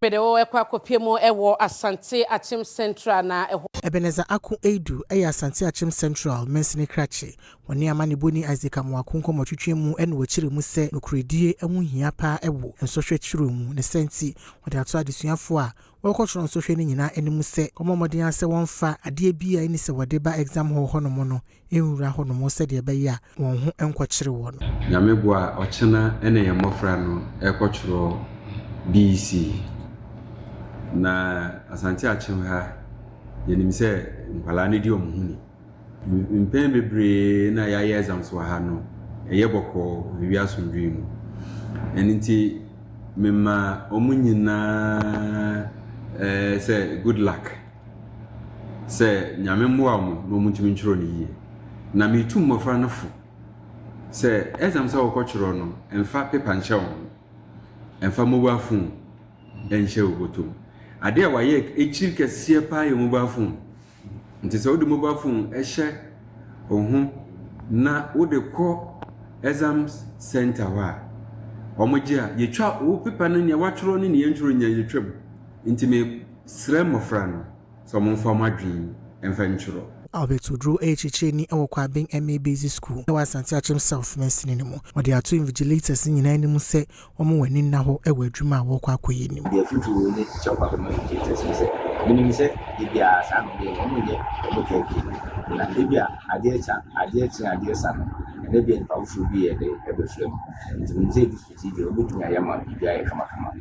Mede wo ɛkɔ akɔpie mu ɛwɔ Asante Akyem Central na ɛhɔ. Ebenezer Ako Adu yɛ Asante Akyem Central mansini krakye. Wɔne amanebɔni Isaac Amoako nkɔmmɔtwetwe mu na wɔkyerɛ mu sɛ nokorɛdie ho hia paa wɔ nsɔhwɛ twerɛ mu. Ne saa nti, wɔde ato adesuafoɔ a wɔrekɔtwerɛ nsɔhwɛ no nyinaa anim sɛ wɔmmɔ mmɔden ara sɛ wɔmfa adeɛ bi a ɛnni sɛ wɔde ba exam hall hɔnom no nwura hɔnom sɛdeɛ ɛbɛyɛ a wɔn ho nkɔkyere wɔn. Nyame boa a, ɔkyena na yɛn mmɔfra no rekɔtwerɛ BEC. Na Asante Akyem ha, yɛnim sɛ nkwadaa no di wɔn ho ni. Mpɛn bebree na yɛayɛ exams wɔ ha no, ɛyɛ bɔkɔɔ, biribi asomdwee mu. Ɛno nti, mema wɔn nyinaa eh, sɛ good luck. Sɛ Nyame mmoa wɔn na wɔntumi ntwerɛ no yie. Na metu mmɔfra no fo sɛ exams a wɔkɔtwerɛ no, mfa paper nhyɛ wɔn ho, mfa mobile phone nhyɛ wo bɔtɔ mu. Adeɛ a wɔayɛ akyiri kɛseɛ paa yɛ mobile phone. Nti sɛ wode mobile phone hyɛ wo ho na wode kɔ exams center hɔ a, wɔgye a, yɛtwa wo paper no nea wɔatwerɛ ne nea yɛntwerɛ nyinaa yɛtwa mu. Nti mesrɛ mmɔfra no sɛ wɔmfa wɔn adwene mfa ntwerɛ. Albert Oduro yɛ kyerɛkyerɛni wɔ Kwabeng MA Basic School wɔ Asante Akyem South mansini no mu. Ɔde ato invigilators nyinaa anim sɛ wɔmma wɔn ani nna hɔ wɔ adwuma a wɔrekɔ akɔyɛ no mu. Deɛ afutuo ne kyɛw pa bɛma invigilators ne sɛ, menim sɛ da biara saa na wɔyɛ no, wɔnyɛ wɔn kɛkɛ. Na ebia adeɛ kye a, adeɛ kye a adeɛ sa no, na ebia nipa foforɔ bi yɛ dɛ ɛbɛfra mu. Nti menim sɛ district yi deɛ wɔbɛtumi ayɛ ama biribi ayɛ kamakama.